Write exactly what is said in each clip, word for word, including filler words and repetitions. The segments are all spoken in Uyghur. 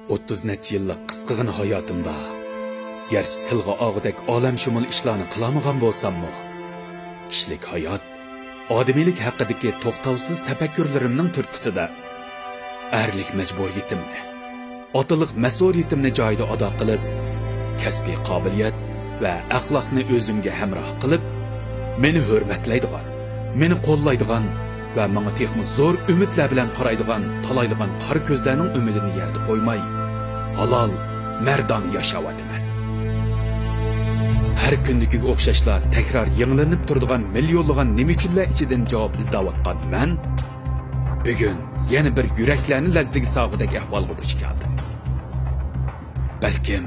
ئوتتۇز نەچچە يىللىق قىسقىغىنە ھاياتىمدا، گەرچە تىلغا ئالغۇدەك ئالەمشۇمۇل ئىشلارنى قىلالمىغان بولساممۇ، كىشىلىك ھايات، ئادىمىيلىك ھەققىدىكى توختاۋسىز تەپەككۇرلىرىمنىڭ تۈرتكىسىدە، ئەرلىك مەجبۇرىيىتىمنى، ئاتىلىق مەسئۇلىيىتىمنى جايىدا ئادا قىلىپ، كەسپىي قابىلىيەت ۋە ئەخلاقنى ئۆزۈمگە ھەمراھ قىلىپ، مېنى ھۆرمەتلەيدىغان، مېنى قوللايدىغان ۋە ماڭا تېخىمۇ زور ئۈمىدلەر بىلەن قارايدىغان تالايلىغان قارا كۆزلەرنىڭ ئۈمىدىنى يەردە قويماي، ھالال، مەردانە ياشاۋاتىمەن. ھەر كۈندىكىگە ئوخشاشلا تەكرار يېڭىلىنىپ تۇرىدىغان مىليونلىغان نېمە ئۈچۈنلەر ئىچىدىن جاۋاب ئىزدەۋاتقان مەن بۈگۈن يەنە بىر يۈرەكلەرنى لەرزىگە سالغۇدەك ئەھۋالغا دۇچ كەلدىم. بەلكىم،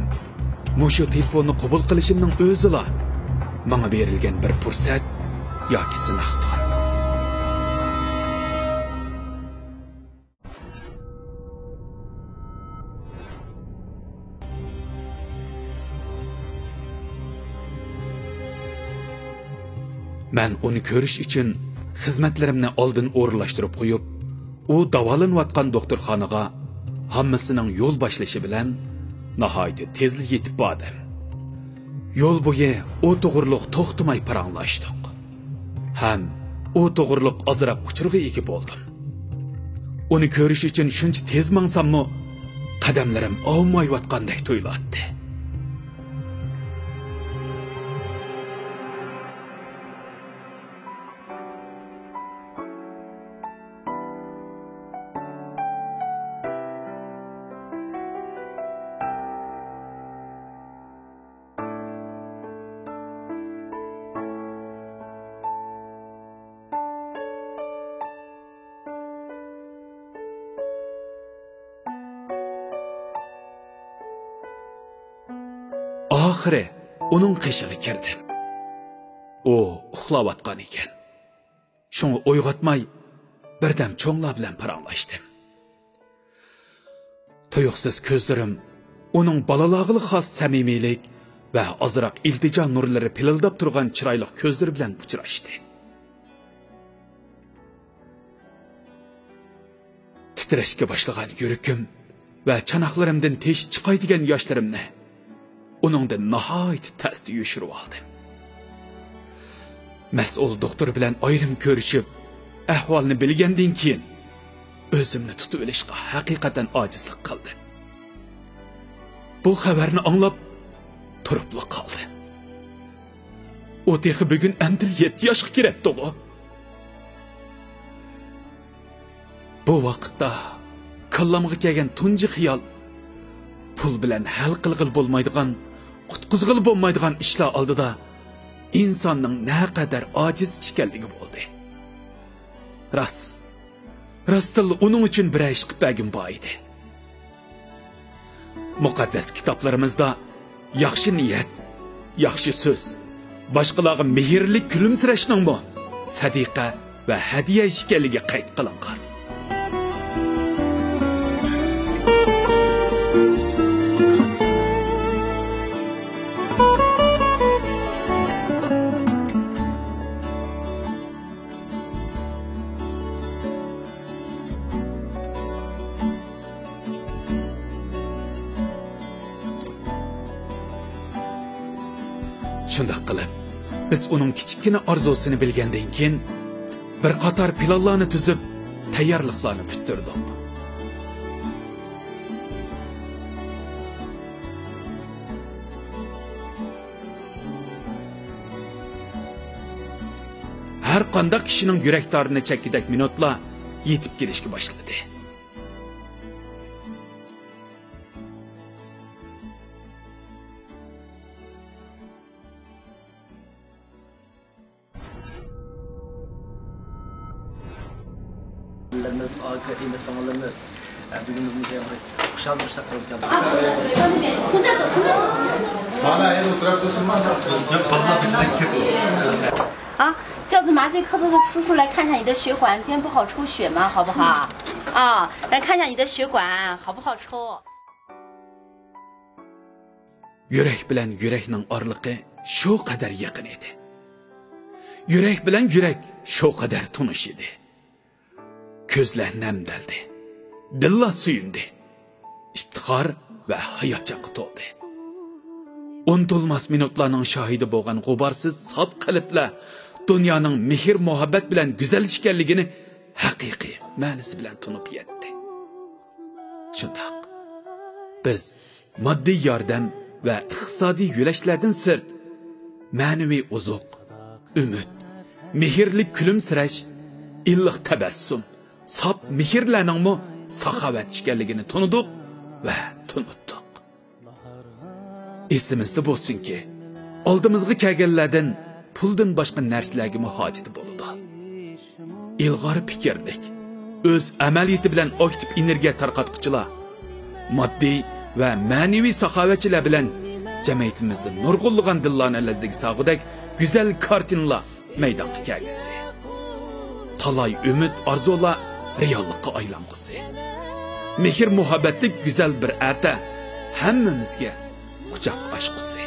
مۇشۇ تېلېفوننى قوبۇل قىلىشىمنىڭ ئۆزىلا ماڭا بېرىلگەن بىر پۇرسەت ياكى سىناقتۇر. مەن ئۇنى كۆرۈش ئۈچۈن خىزمەتلىرىمنى ئالدىن ئورۇنلاشتۇرۇپ قويۇپ، ئۇ داۋالىنىۋاتقان دوختۇرخانىغا ھاممىسىنىڭ يول باشلىشى بىلەن ناھايىتى تېزلا يېتىپ باردىم. يول بويى ئۇ توغرۇلۇق توختىماي پاراڭلاشتۇق. ھەم ئۇ توغرۇلۇق ئازراق ئۇچۇرغا ئىگە بولدۇم. ئۇنى كۆرۈش ئۈچۈن شۇنچە تېز ماڭساممۇ، قەدەملىرىم ئاۋۇمايۋاتقاندەك تۇيۇلاتتى. ئاخىرى ئۇنىڭ قېشىغا كىردىم. ئۇ ئۇخلاۋاتقان ئىكەن. شۇڭا ئويغاتماي، بىردەم چوڭلار بىلەن پاراڭلاشتىم. تۇيۇقسىز كۆزلىرىم ئۇنىڭ بالىلارغىلا خاس سەمىمىيلىك ۋە ئازراق ئىلتىجا نۇرلىرى پىلىلداپ تۇرغان چىرايلىق كۆزلىرى بىلەن ئۇچراشتى. تىترەشكە باشلىغان يۈرىكىم ۋە چاناقلىرىمدىن تېشىپ چىقاي دېگەن ياشلىرىمنى ئۇنىڭدىن ناھايىتى تەستە يوشۇرۇۋالدىم. مەسئۇل دوختۇر بىلەن ئايرىم كۆرۈشۈپ، ئەھۋالنى بىلگەندىن كېيىن، ئۆزۈمنى تۇتۇۋېلىشقا ھەقىقەتەن ئاجىزلىق قىلدىم. بۇ خەۋەرنى ئاڭلاپ، تۇرۇپلا قالدىم. ئۇ تېخى بۈگۈن ئەمدىلا يەتتە ياشقا كىرەتتىغۇ. بۇ ۋاقىتتا كاللامغا كەلگەن تۇنجى خىيال، پۇل بىلەن ھەل قىلغىلى بولمايدىغان، قۇتقۇزغىلى بولمايدىغان ئىشلار ئالدىدا ئىنساننىڭ نەقەدەر ئاجىز ئىكەنلىكى بولدى. راست، راستتىنلا ئۇنىڭ ئۈچۈن بىرەر ئىش قىلىپ بەرگۈم بار ئىدى. مۇقەددەس كىتابلىرىمىزدا ياخشى نىيەت، ياخشى سۆز، باشقىلارغا مېھىرلىك كۈلۈمسىرەشنىڭمۇ سەدىقە ۋە ھەدىيە ئىكەنلىكى قەيت قىلىنغان. شۇنداق قىلىپ، بىز ئۇنىڭ كىچىككىنە ئارزۇسىنى بىلگەندىن كېيىن، بىر قاتار پىلانلارنى تۈزۈپ، تەييارلىقلارنى پۈتتۈردۇق. ھەر قانداق كىشىنىڭ يۈرەك تارىنى چەككۈدەك مىنۇتلار يېتىپ كېلىشكە باشلىدى. ئاكا، ئىنى-سىڭىللىرىمىز، بۈگۈن بىز مۇشۇ يەرگە خۇشال بىر ئىشلار قىلىپ كەلدۇق. 啊，叫着麻醉科的叔叔来看一下你的血管，今天不好抽血吗？好不好？啊，来看一下你的血管好不好抽。 يۈرەك بىلەن يۈرەكنىڭ ئارىلىقى شۇ قەدەر يېقىن ئىدى. يۈرەك بىلەن يۈرەك شۇ قەدەر تونۇش ئىدى. كۆزلەر نەمدەلدى. دىللار سۆيۈندى. ئىپتىخار ۋە ھاياجانغا تولدى. ئۇنتۇلماس مىنۇتلارنىڭ شاھىدى بولغان غۇبارسىز ساپ قەلبلەر دۇنيانىڭ مېھىر-مۇھەببەت بىلەن گۈزەل ئىكەنلىكىنى ھەقىقىي مەنىسى بىلەن تونۇپ يەتتى. شۇنداق، بىز ماددىي ياردەم ۋە ئىقتىسادىي يۆلەشلەردىن سىرت، مەنىۋى ئوزۇق، ئۈمىد، مېھىرلىك كۈلۈمسىرەش، ئىللىق تەبەسسۇم، ساپ مېھىرلەرنىڭمۇ ساخاۋەت ئىكەنلىكىنى تونۇدۇق ۋە تونۇتتۇق. ئېسىمىزدە بولسۇنكى، ئالدىمىزغا كەلگەنلەردىن پۇلدىن باشقا نەرسىلەرگىمۇ ھاجىتى بولىدۇ. ئىلغار پىكىرلىك، ئۆز ئەمەلىيىتى بىلەن ئاكتىپ ئېنېرگىيە تارقاتقۇچىلار، ماددىي ۋە مەنىۋى ساخاۋەتچىلەر بىلەن جەمئىيىتىمىزدە نۇرغۇنلىغان دىللارنى لەرزىگە سالغۇدەك گۈزەل كارتىنىلار مەيدانغا كەلگۈسى. تالاي ئۈمىد ئارزۇلار رېئاللىققا ئايلانغۇسى. مېھىر-مۇھەببەتلىك گۈزەل بىر ئەتە ھەممىمىزگە قۇچاق ئاچقۇسى.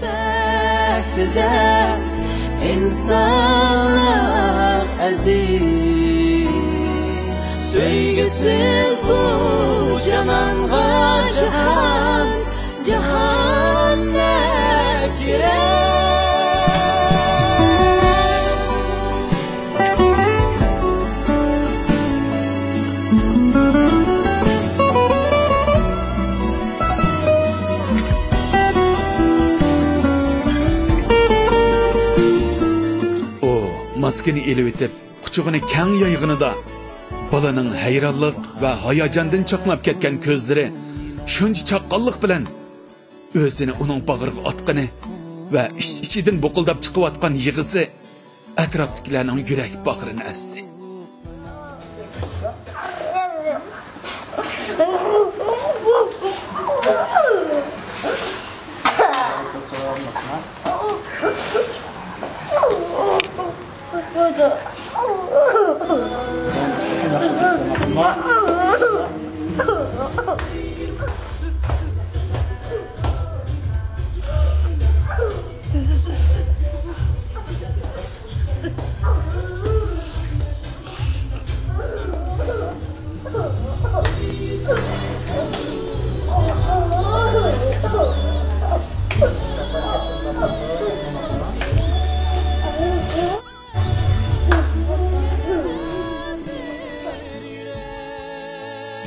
بەھرىدە ئىنسانلار ئەزىز، سۆيگۈسىز بۇ جانانغا جاھان، جاھان نەكىرە. ئۇ ماسكىنى ئېلىۋېتىپ، قۇچىقىنى كەڭ يايغىنىدا، بالىنىڭ ھەيرانلىق ۋە ھاياجاندىن چاقناپ كەتكەن كۆزلىرى شۇنچە چاققانلىق بىلەن ئۆزىنى ئۇنىڭ باغرىغا ئاتقىنى ۋە ئىچ-ئىچىدىن بۇقۇلداپ چىقىۋاتقان يىغىسى ئەتراپتىكىلەرنىڭ يۈرەك باغرىنى ئەزدى.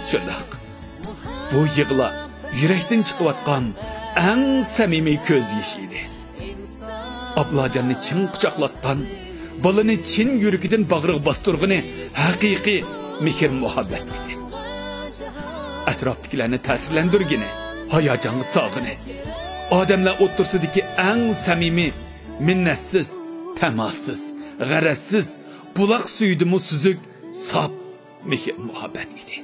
شۇنداق. بۇ يىغلار يۈرەكتىن چىقىۋاتقان ئەڭ سەمىمىي كۆز يېشى ئىدى. ئابلاجاننى چىڭ قۇچاقلاتقان، بالىنى چىن يۈرىكىدىن باغرىغا باستۇرغىنى ھەقىقىي مېھىر-مۇھەببەت ئىدى. ئەتراپتىكىلەرنى تەسىرلەندۈرگىنى، ھاياجانغا سالغىنى، ئادەملەر ئوتتۇرىسىدىكى ئەڭ سەمىمىي، مىننەتسىز، تەماسىز، غەرەزسىز، بۇلاق سۈيىدىنمۇ سۈزۈك، ساپ مېھىر-مۇھەببەت ئىدى.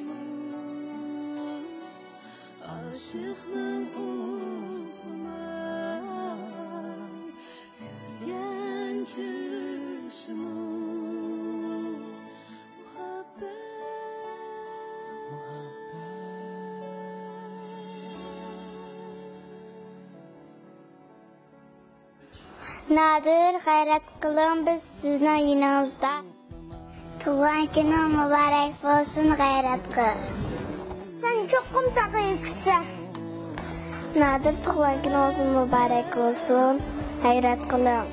ئاشىقنىڭ ئۇخلىماي كۆرگەن چۈشىمۇ مۇھەببەت. نادىر، غەيرەت قىلىڭ، بىز سىزنىڭ يېنىڭىزدا. تۇغۇلغان كۈنۈڭ مۇبارەك بولسۇن، غەيرەت قىل. سەن چوقۇم ساقىيىپ كۈتسە. نادىر، تۇغۇلغان كۈنىڭىز مۇبارەك بولسۇن، غەيرەت قىلىڭ.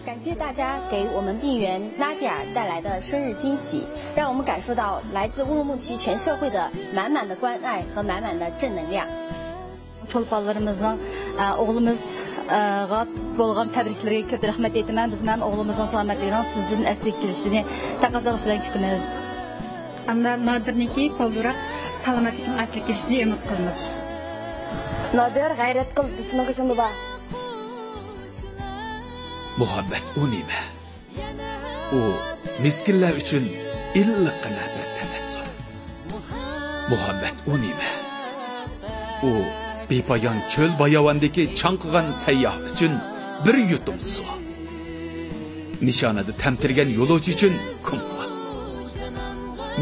感谢大家给我们病员拉蒂尔带来的生日惊喜，让我们感受到来自乌鲁木齐全社会的满满的关爱和满满的正能量。 چولپانلىرىمىزنىڭ، ئە، ئوغلىمىزغا بولغان تەبرىكلىرىگە كۆپ رەھمەت ئېيتىمەن. بىز مەن ئوغلىمىزنىڭ سالامەتلىكىنىڭ تېزدىن ئەسلىگە كېلىشىنى تەقەززالىق بىلەن كۈتىمىز. ئەمما نادىرنىڭكى بالدۇرراق سالامەتلىكىنىڭ ئەسلىگە كېلىشىنى ئۈمىد قىلىمىز. نادىر، غەيرەت قىل، بىز سېنىڭ قېشىڭدا بار. مۇھەببەت ئۇ نېمە؟ ئۇ مىسكىنلەر ئۈچۈن ئىللىققىنە بىر تەبەسسۇم. مۇھەببەت ئۇ نېمە؟ ئۇ بىپايان چۆل باياۋاندىكى چاڭقىغان سەيياھ ئۈچۈن بىر يۇتۇم سۇ. نىشانىدا تەمتىرىگەن يولۇچى ئۈچۈن كومپاس.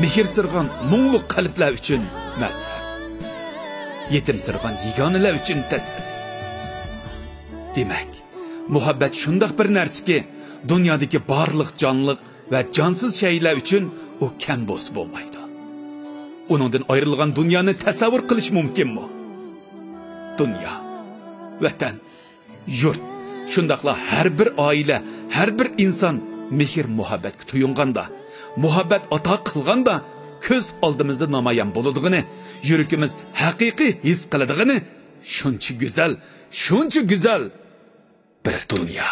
مېھىرسىرىغان مۇڭلۇق قەلبلەر ئۈچۈن مەلھەم. يېتىمسىرىغان يېگانىلەر ئۈچۈن تەسەللى. دېمەك، مۇھەببەت شۇنداق بىر نەرسىكى، دۇنيادىكى بارلىق جانلىق ۋە جانسىز شەيئىلەر ئۈچۈن ئۇ كەم بولسا بولمايدۇ. ئۇنىڭدىن ئايرىلغان دۇنيانى تەسەۋۋۇر قىلىش مۇمكىنمۇ؟ دۇنيا، ۋەتەن، يۇرت، شۇنداقلا ھەر بىر ئائىلە، ھەر بىر ئىنسان مېھىر-مۇھەببەتكە تويۇنغاندا، مۇھەببەت ئاتا قىلغاندا، كۆز ئالدىمىزدا نامايان بولىدىغىنى، يۈرىكىمىز ھەقىقىي ھېس قىلىدىغىنى، شۇنچە گۈزەل، شۇنچە گۈزەل بىر دۇنيا.